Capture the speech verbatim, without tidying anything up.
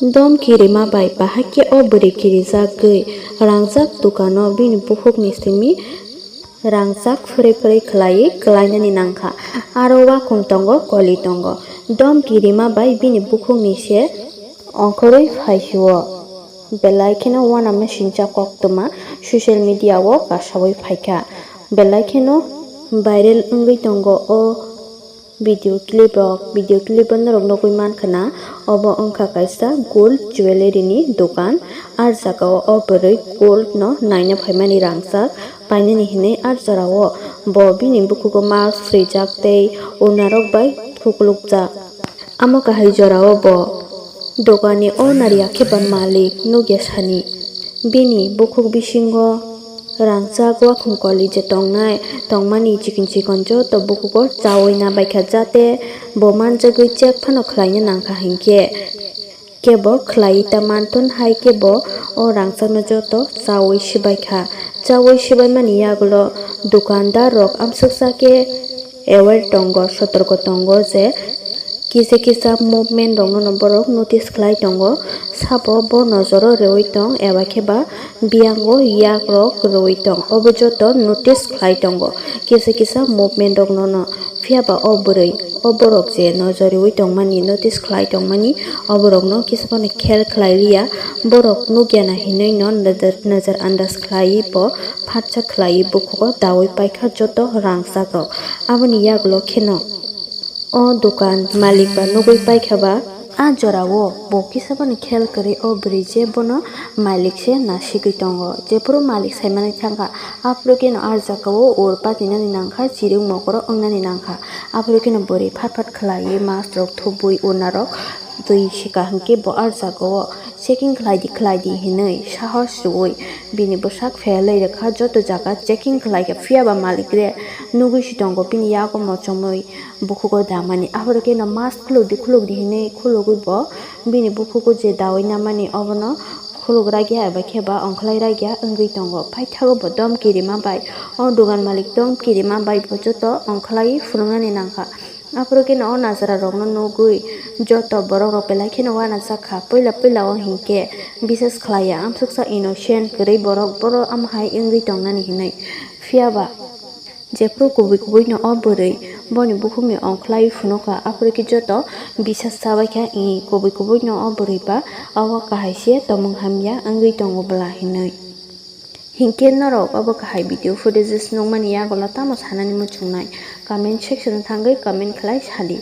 Dom kirima bai bahai khe o bwrwi kirijagwi rangjak dukano bini bukhukni simi rangjak phwrwi phwrwi khwlaiwi kwlainani nangkha. Aro wakhung tongo, koli tongo. Dom kirima bai bini bukhukni se ongkhorwi phaisio. Belai kheno uanama sincha koktwma social media o kasawi phaikha. Belai kheno viral wngwi tongo o video clip rok. Video clip o norok nugwi mankha na, obo wngkha kaisa gold jewellery ni dokan. Ar jagao o bwrwi gold no naina phaimani rangjak painani hinwi ar jorao bo bini bukhugo mask swijak tei unarok bai thuklukjak. Amo kahai jorao bo dokanni owner ya khe ba malik nugya sani. Bini bukhuk bisingo rangjak wakhung koli je tongnai, tongmani chikon chikon joto bukhugo chawi nabaikha, jate bo manjagwi check phano khlaina nangkha hinkhe. Kebo khlai ta manthun hai kebo o rangchakno joto chawi sibaikha. Chawi sibaimani yagulo dukandar rok amsuksa khe aware tongo, sotorko tongo je kisa kisa movement rokno no borok notice khlai tongo. Sabo bo nojoro rewi tong eba khe ba biyango yak rok rewi tong, obo joto notice khlai tongo kisa kisa movement rokno no. Phiya ba o bwrwi, o borok je nojor riwi tongmani, notice khlai tongmani, o borokno kisa phano khel khlai liya. Borok nukya na hinwi no nojor, nojor andas khlaiwi bo phatsa khlaiwi bukhugo dawi paikha joto rangchak rok. Aboni yagulo kheno o dokan malik ba nugwi paikha ba. A jorao bo kisa phano khel kwrwi o bwrwi je bono malik se nasigwi tongo. Jephuru malik saimani thangkha, aphuru kheno a jagao ur patinani nangkha, chirung mokoro wngnani nangkha. Aphuru kheno bwrwi phat phat khlaiwi mask rok thubui unarok twi sika hinkhe bo a jagao checking khlaidi khlaidi hinwi sahos rwui bini bwsak phelwi rwkha. Joto jaga checking khlaikha, phiya ba malik re nugwi si tongo bini yago mochomwi bukhugo damani. Aphuru kheno mask khulukdi khulukdi hinwi khulugwi bo bini bukhugo je dawi namani obono khulugragya eba khe ba ongkhlairagya wngwi tongo. Paithago bo dom kirima bai, o dogan malik dom kirima bai bo joto ongkhlaiwi phunuknani nangkha. Aphuru kheno o najra rokno nugwi joto borok rok belai kheno uanajak kha. Puila puila o hinkhe bisas khlaiya, amsuksa innocent kwrwi borok, borok amhai wngwi tongnani hinwi. Phiya ba jephuru kubui kubui no o bwrwi boni bukhukni ongkhlai phunukha, aphuru khe joto bisas chabaikha, i kubui kubui no o bwrwi ba obo kahai se tongmung hamya wngwi tongo bwla hinwi. Hinkhe norok obo kahai video footages nukmani yagulo tamo sanani muchungnai? Comment section o thangwi comment khlai sadi.